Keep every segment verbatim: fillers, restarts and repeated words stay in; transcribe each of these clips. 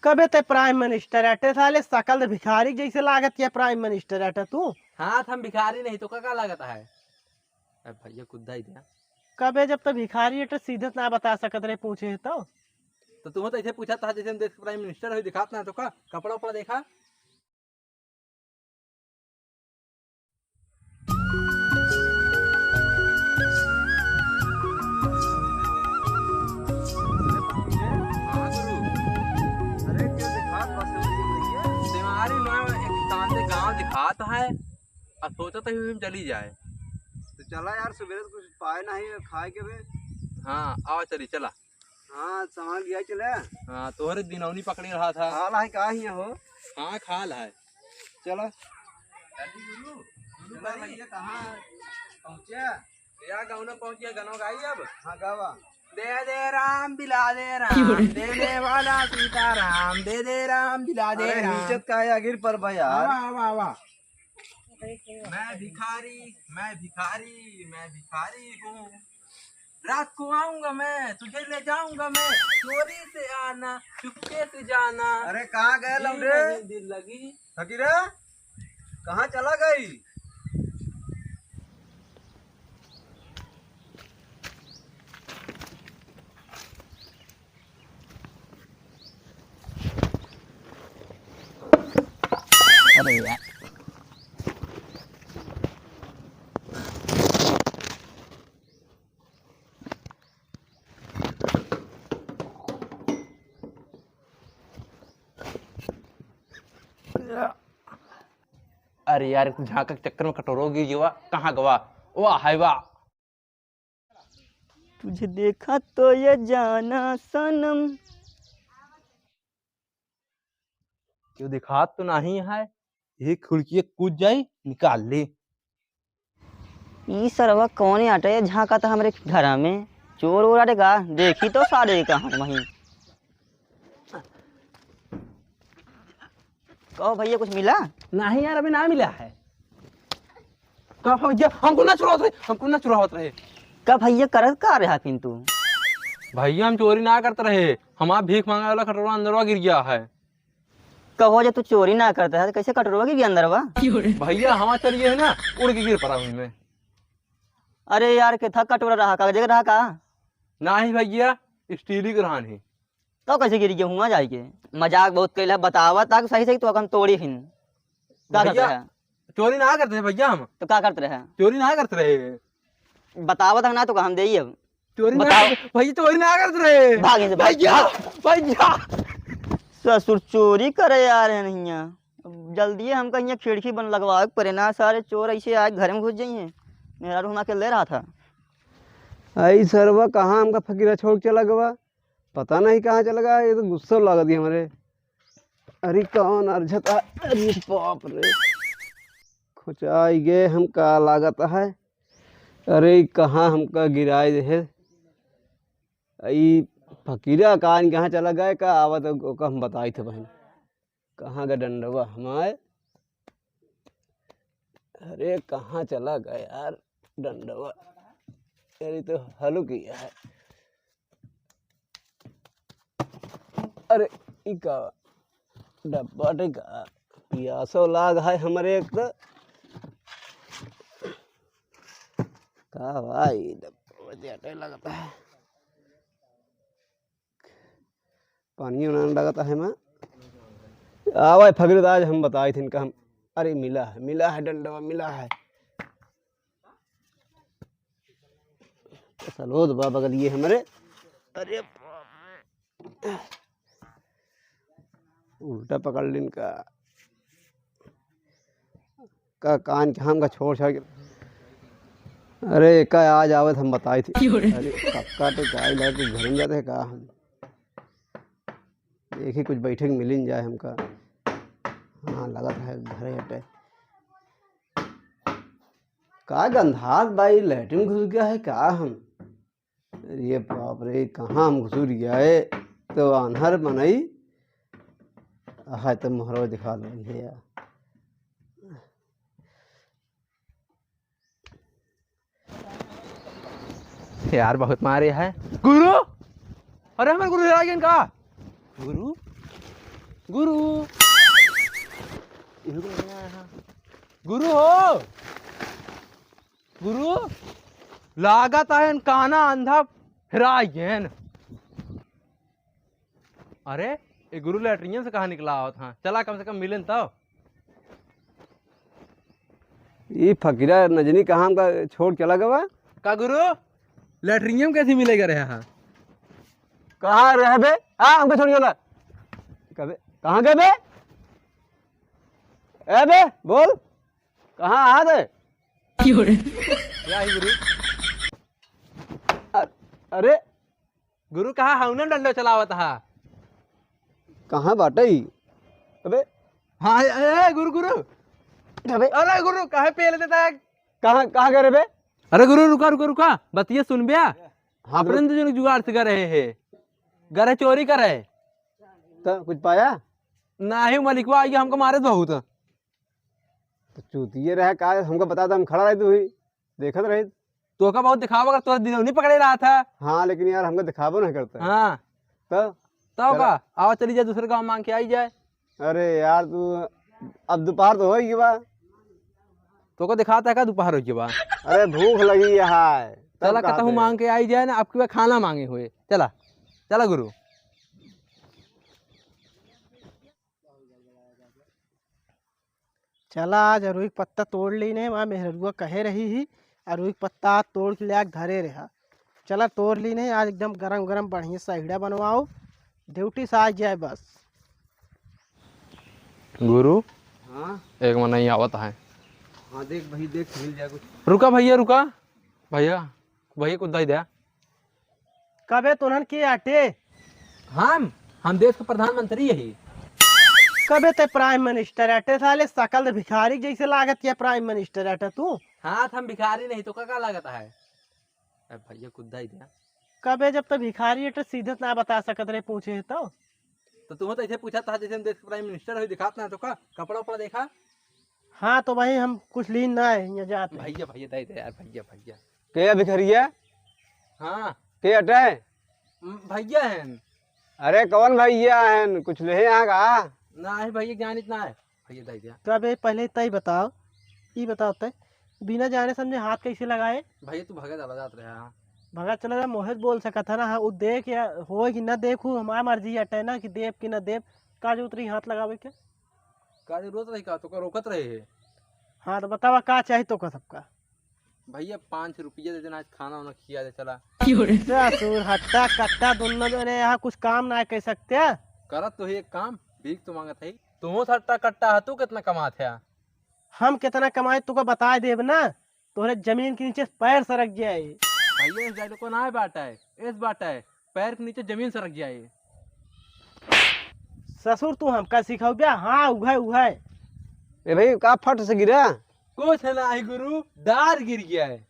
तबे ते प्राइम मिनिस्टर अटे साले, सकल त भिखारी जैसे लागत है प्राइम मिनिस्टर अटे तू। हाँ, त हम भिखारी नहीं तो का, का लागत है? अब भैया कुद्दा ही दिया। कबे जब त भिखारी अटे सीधे ना बता सकत रहे, पूछे तो। तो तुम तो ऐसे पूछा था जैसे हम देश के प्राइम मिनिस्टर हो, दिखात ना तो का, कपड़ा उपड़ा देखा। हाँ गुरु। अरे, क्यों दिखात बस में ये भैया? तुम्हारी ना एक शांति गांव दिखात है, अब सोचा था कि हम चली जाए। तो चला यार, सुबह से कुछ पाए नहीं है खाए के बे। हाँ, आओ चली, चला। हाँ, सामान लिया चले। हाँ, तोहरे दिनौनी पकड़े रहा था। खाल है का हियाँ हो? हाँ, खाल है। चलो। जल्दी गुरु, गुरु चलो भाई। भैया, कहाँ पहुँचे? या गाँव ना पहुँचे, गाना गाई अब। हाँ, गावा। दे दे राम, बिला दे राम, देने वाला सीताराम, दे दे राम, बिला दे अरे, राम। नीचत का है आगिर पर भाई यार। आवा, आवा, आवा। मैं भिखारी, मैं भिखारी, मैं भिखारी हूँ। रात को आऊंगा मैं, तुझे ले जाऊंगा मैं, चोरी से आना, चुपके से जाना। अरे, कहाँ गए लौंडे? दिल लगी। फकीरा, कहाँ चला गई? अरे यार। अरे यार, झांका के चक्कर में कटोरो गिर गवा, कहाँ गवा? वाह, हाय वाह। तुझे देखा तो ये जाना सनम। क्यों दिखात तो नहीं है, ये खिड़की कूद जाई, निकाल ले। ई सरवा कौन आटे झांका था हमरे घरा में? चोर वोर आटे का? देखी तो सारे का हम वहीं। कहो भैया, कुछ मिला? नहीं यार, अभी ना मिला है। का भैया, हमको ना चुरावत रहे, हमको ना चुरावत रहे। का भैया, करत का रहा फिन तू? भैया, हम चोरी ना करत रहे, हमार भीख मांगे वाला कटोरा अंदरवा गिर गया है। कहो, जब तू चोरी ना करत रहा, तो कैसे कटोरवा गिर गया अंदरवा? भैया, हवा चल गई है ना, उड़ के गिर पड़ा हूँ मैं। अरे यार, के था कटोरा रहा का, जगह रहा का? नहीं भैया, स्टील ही के रहन ही। तो कैसे गिर गया हुआ जाए के? मजाक बहुत कैला, बतावा ताक सही सही, तो हम तोड़ी फिन। का करत भैया, रहा? चोरी ना करत रहे भैया हम। तो का करत रहे? चोरी ना करत रहे। बतावा तक ना तो हम देई अब। चोरी ना बताओ। करत, भैया चोरी ना करत रहे। भाग यहाँ से, भाग। भैया, भैया। ससुर चोरी करे आ रहे नहिया। जल्दी हमका यहाँ खिड़की बन लगवावे के पड़े ना, सारे चोर ऐसे आए घर में घुस जाइए। मेहरारू हम अकेले रहा था। आई सरवा कहाँ हमका फकीरा छोड़ के चला गवा, पता नहीं कहाँ चला गया, ये तो गुस्सा लगा दिया हमारे। अरे कौन अरझत आ, अरे बाप रे, खुचाई गए हम का लागत है। अरे कहाँ हमका गिराए दे है, ई फकीरा कान कहाँ चला गए का आवत ओका हम बताई थे बहन। कहाँ गए डंडवा हमारे? अरे कहाँ चला गया यार डंडवा? अरे तो हलू किया है। अरे ई का डब्बा टे का? पियासो लाग है हमरे एक तो। का भाई डब्बा में जाटे लगता है। पानी उनान लगता है माँ। आवा फगरे आज हम बताई थे इनका हम। अरे मिला है, मिला है डंडवा, मिला है। सलोद बा बगलिए हमरे। अरे बाप रे। उल्टा पकड़ लिन का। का कान के हमका छोड़ छाड़ के। अरे का आज आवत हम बताई थी। क्यों रे? अरे कक्का तो गाय लगा के घर में जाते हैं का हम। देखी कुछ बैठे के मिलिन जाए हमका। हाँ लगत है घरे हटे। का गंधात बाई लैट्रिन घुस गया है का हम? अरे बाप रे, कहाँ हम घुसुर गए? तो आन्हर मनई। हाय तो मोहरवा दिखा दो भैया। यार बहुत मारे है। गुरु, अरे हमारे गुरु हेरा गए का? गुरु, गुरु, इहू के लेके आया है। गुरु हो, गुरु, लागत है काना अंधा हेराइ गएन। अरे, ए गुरु लैट्रिनियम से कहाँ निकला आवत हाँ? चला कम से कम मिलेन तब। ई फकीरा नजनी कहाँ हमका छोड़ चला गवा? का गुरु, लैट्रिनियम कैसे मिलेगा रहे हाँ? कहाँ रहे बे? हाँ, हमका छोड़ चला। कबे, कहाँ गए बे? ए बे, बोल, कहाँ आ बे? क्या ही गुरु? अ-, अरे, गुरु कहाँ हौनन डंडो चलावत हा? कहाँ बाटे ई? अबे। हाँ, ए, ए, गुरु, गुरु। अबे। अरे गुरु, काहे पेल देता है? कहाँ, कहाँ गए रे बे? अरे गुरु, रुका, रुका, रुका। बतिया सुन बे। हाँ, अपने गुरु। तो जो जुगाड़ से करे है। घरे चोरी करे। तो कुछ पाया? नाही, मलिकवा आई हमको मारे बहुत। तो चूतिए रहे का, हमको बता दे, हम खड़ा रहे तू ही। देखत रही। तोका बहुत दिखावा कर, तोरा दिनौनी पकड़े रहा था। हाँ, लेकिन यार, हमको दिखावो नहीं करता। हाँ। तो? तब चला। का? आवा, चली जाए, दूसरे गाँव मांग के आई जाए। अरे यार, तू, अब दोपहर तो हो ही गई बा। तोका दिखाता है का, दोपहर हो गई बा? अरे, भूख लगी है, तब चला, कहते कहूँ हैं। मांग के आई जाए ना, अब की बार खाना मांगे हुए। चला, चला गुरु। चला, आज अरुई के पत्ता तोड़ लीने, वहाँ मेहरुआ कहे रही ही, अरुई के पत्ता आज तोड़ के ले आके धरे रहा। चला, तोड़ लीने, आज एकदम गरम गरम बढ़िया सहिड़ा बनवाओ, ड्यूटी से आ जाए बस। गुरु, हाँ? एक मनई आवत है। हाँ, देख भाई, देख, मिल जाए कुछ। रुका भैया, रुका। भैया, भैया कुछ दे दे। कबे तोहन के अटे? हम, हम देश के प्रधानमंत्री यही। कबे ते प्राइम मिनिस्टर अटे? साले, सकल तो भिखारी जैसे लागत है प्राइम मिनिस्टर अटे तू। हाँ, तो हम भिखारी नहीं, तो का, का लागत है? अब भैया कुछ दे दे। कबे जब तो भिखारी अटे, सीधे ना बता सकत रहे, पूछे तो। तो तुम तो ऐसे पूछा था जैसे हम देश के प्राइम मिनिस्टर हो, दिखात ना तो का, कपड़ा उपड़ा देखा। हाँ, तो भाई हम कुछ लीन ना है, यहाँ जात है। भैया, भैया, दे दे यार, भैया, भैया। के है भिखरिया? हाँ। के अटे? म, भैया हैं। अरे, कौन भैया हैं? कुछ ले यहाँ का? ना है भैया, जानित ना है। भैया, दे दे। तो अबे पहले तय बताओ, ई बताओ तय, बिना जाने समझे हाथ कैसे लगाए? भैया, तू भगा चला जात रहे, हाँ। भगा चला जा, मोहे बोल सकत है ना, हाँ, उ देख या हो कि ना देखू, हमार मर्जी अटे ना कि देव कि ना देव, का जरूरत रही हाथ लगावे के? का जरूरत रही का? तोका रोकत रहे है। हाँ, तो बतावा का चाही तोका सबका? भैया, पाँच रुपया दे देना, आज खाना वाना खिया दे, चला। क्यों रे? ससुर, हट्टा कट्टा दोनों जने यहाँ कुछ काम ना कर सकते? करत तो है एक काम, भीख तो मांगत है। तू हट्टा कट्टा है, तू कितना कमात है? हम कितना कमाए, तोका बता देब ना। तोहरे जमीन के नीचे पैर सरक जाए। भैया, इस डायलॉग को ना बाटा है, इस बाटा है, पैर के नीचे जमीन सरक जाए। ससुर, तू हमका सिखाऊ बे? हाँ, उघाए, उघाए। ए भाई, का फट से गिरा? कुछ ना है गुरु, डार गिर गया है।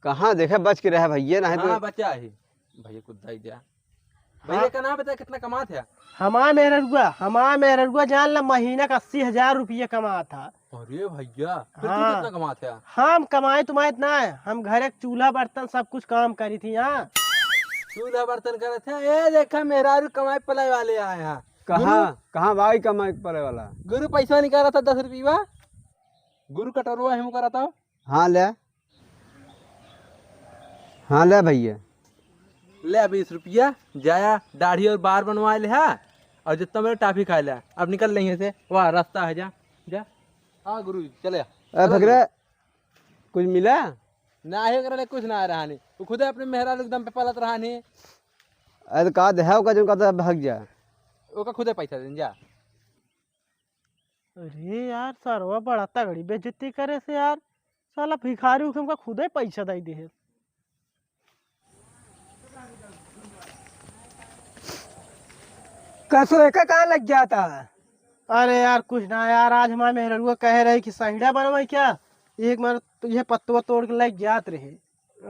कहाँ देखे, बच के रहे भैया, नहीं तो हाँ, बचा है। भैया, कुछ दे दिया। भैया हाँ। का नाम बता, कितना कमात है? हमार मेहररुआ, हमार मेहररुआ जान ला, महीना का अस्सी हजार रुपया कमात है। अरे भैया, फिर तू हाँ। कितना कमात है? हम कमाए तुम्हारे इतना है, हम घर एक चूल्हा बर्तन सब कुछ काम करी थी यहाँ। चूल्हा बर्तन करत है, ए देखा मेहरारू कमाए पलाए वाले आए हैं। कहाँ, गुरु, कहाँ भाई कमाए पलाए वाला? गुरु पैसा निकाला था दस रुपया, गुरु कटोरवा हम करा था। हाँ ले। हाँ, ले भैया। ले बीस रुपया, जाया दाढ़ी और बार बनवा ले, हाँ, और जितना मेरा टाफी खा ले, अब निकल लेंगे से। वाह, रास्ता है, जा, जा। हाँ गुरु, चले जा। ए चलो फकरे, गुरु। कुछ मिला? ना है, ओकरा ले कुछ ना रहा नहीं। वो खुदे अपने मेहरा लोग दम पे पलत रहा नहीं। अरे तो का दे है, ओका जो कहता है, भाग जा। ओका खुदे पैसा देन जा। अरे यार, सरवा बड़ा तगड़ी बेइज्जती करे से यार। साला भिखारी उके हमका खुदे पैसा दे दे है। कसो एका का लग जाता है? अरे यार, कुछ ना यार, आज हमारे मेहररुआ कहे रहे कि सहिड़ा बनवाई क्या, एक मार तो ये पत्तवा तोड़ के लग जात रहे।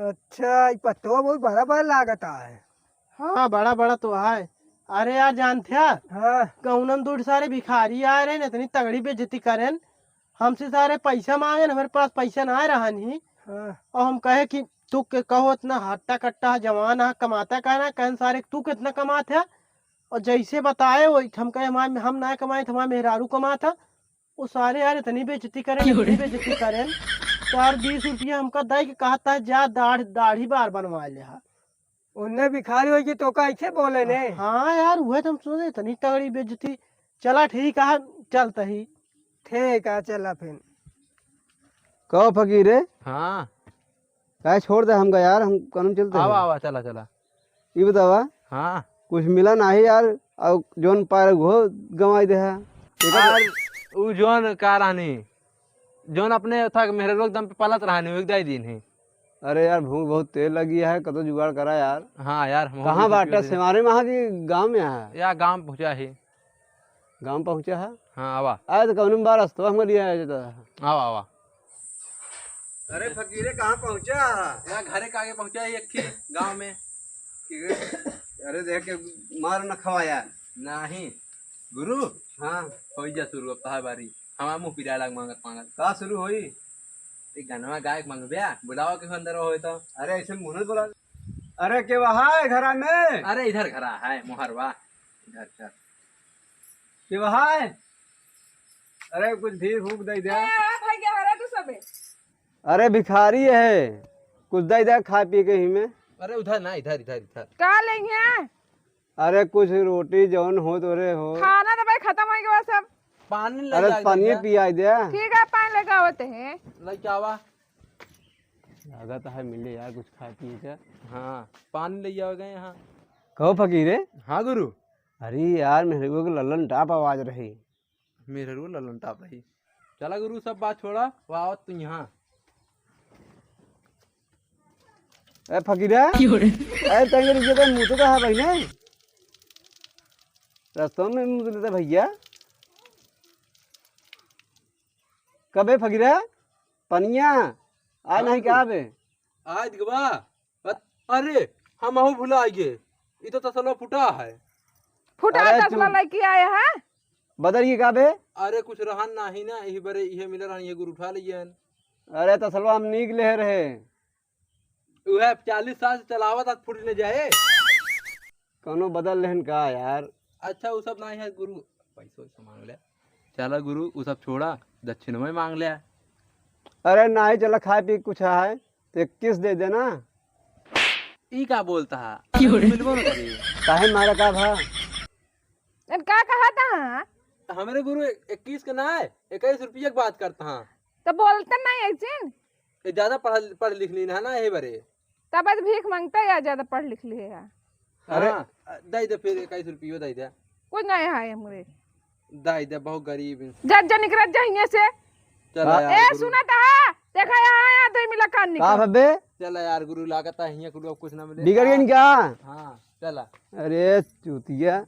अच्छा, ई पत्तवा बहुत बड़ा बड़ा लागत है। हाँ, बड़ा बड़ा तो है। अरे यार, जानते हैं? हाँ। गौनन दूर सारे भिखारी आए रहे, इतनी तगड़ी बेइज्जती करें, हमसे सारे पैसा मांगे, हमारे पास पैसा ना रहा नहीं। हाँ। और हम कहे कि तू के कहो इतना हट्टा कट्टा है, जवान है, कमाता का ना, कहन सारे तू कितना कमात है? और जैसे बताए वही हम कहे, "हमारे, हम ना कमाए, तो हमारे मेहरारू कमात है।" वो सारे यार इतनी बेइज्जती करें, इतनी बेइज्जती करें। यार, बीस रुपया हमका दे के कहता है, "जा दाढ़-, दाढ़ी बार बनवा ले हा।" उन्ने भिखारी होई कि तो कैसे बोले ने? हाँ यार, वह तो हम सोचे, इतनी तगड़ी बेइज्जती। चला ठीक है, चलते ही। ठीक है, चला फिर। कहो फकीरे। हाँ। काहे छोड़ दे हमका यार, हम कानून चलते आवा, हैं। आवा, चला, चला। ई बतावा। हाँ। कुछ मिला नाही यार, और जोन पार वो गंवाई दे है। यार, उ जोन का रहनी, जोन अपने था मेहररुआ के दम पे पालत रहनी, वो एक दाई दीन है। अरे यार, भूख बहुत तेज लगी है, कतो जुगाड़ करा यार। हाँ यार, हम कहाँ भी बाटा, सोचे थे। सेवारे में हा कि गाँव में हा? या गाँव पहुँचा है। गाँव पहुँचा है? हाँ, आवा। आए तो कौन बार रस्तो हम लिया है तो। आवा, आवा। अरे फकीरे, कहाँ पहुँचा? या घरे के आगे पहुँचा है, एक ही गाँव में। अरे देख के मार न खवाया। नहीं। गुरु। हाँ। होइ जा शुरू अब तहार बारी। हमार मुँह पिराए लाग मांगत मांगत। का शुरू होई? एक गनवा गायक मंगबे, बुलावा के अंदर होए तो। अरे ऐसे मुँह न बोला। अरे के वहा है घरा में? अरे इधर घरा है मोहरवा। इधर, इधर। के वहा है? अरे कुछ भीख भूख दे दे। ए, आ भैया, हरा तू सबे। अरे भिखारी है, कुछ दे दे खाए पिए के ही में। अरे उधर ना, इधर, इधर, इधर। का लेंगे? अरे कुछ रोटी जौन हो तो रे हो। खाना तो भाई खत्म हो गया सब। पानी ले अरे जा, पानी ले जा। पिया दे। ठीक है, पानी लेके आवते हैं। लेके आवा। लागत है मिले यार कुछ खाए पिए के। हाँ, पानी ले आओ गए यहाँ। कहो फकीरे। हाँ गुरु। अरे यार, मेरे को लल्लन टाप आवाज रही। मेहररुआ ललन टाप रही। चला गुरु, सब बात छोड़ा, वो आवत तू यहाँ। ए फकीरा। क्यों रे? अरे तंगे रुक जा, मुँह तो कहा भाई ने। रस्तों में मुँह लेता भैया। कबे फकीरा? पनिया? आ हाँ नहीं गुरु। का बे? आज गवा। अत-, अरे, हम अहू भुला गए। ई तो तसलवा फुटा है। फुटा अरे तसला चुप। लेके आए हैं? बदल ये का बे? अरे, कुछ रहन नाही ना, यही बरे, इहे मिले रहन, ये गुरु उठा लिए हन। अरे, तसलवा हम नीक ले रहे। उहे चालीस साल से चलावत, आज फुट न जाए। कौनो बदल लेहन का यार? अच्छा, उ सब नाही है गुरु, पैसो वैसो मांग ले। चला गुरु, उ सब छोड़ा, दक्षिण में मांग ले। अरे नाही, चला खाए पी कुछ है, तो इक्कीस दे देना। ई का बोलता है? क्यों रे? मिलबो न करी। काहे मारा का भा? अरे का कहा था? हमरे गुरु इक्कीस के ना है, इक्कीस रुपया के बात करता हाँ। तो बोलते नहीं एक दिन। ये ज्यादा पढ़, पढ़ लिख ली ना, ना यही बरे। तब आज भीख मांगता या ज्यादा पढ़ लिख लिए है। अरे। हाँ, दे दे फिर इक्कीस रुपयो दे दे। कुछ नहीं है हमरे। दे दे, बहुत गरीब है। जा, जा निकल जा हियां से। चला हाँ। यार ए, गुरु। सुना था? देखा यहाँ, यहाँ दे मिला कान का निकल। भब्बे? चला यार गुरु, लागत है हियां कुल कुछ ना मिले। बिगड़ गई क्या? हाँ, चला। अरे चूतिया।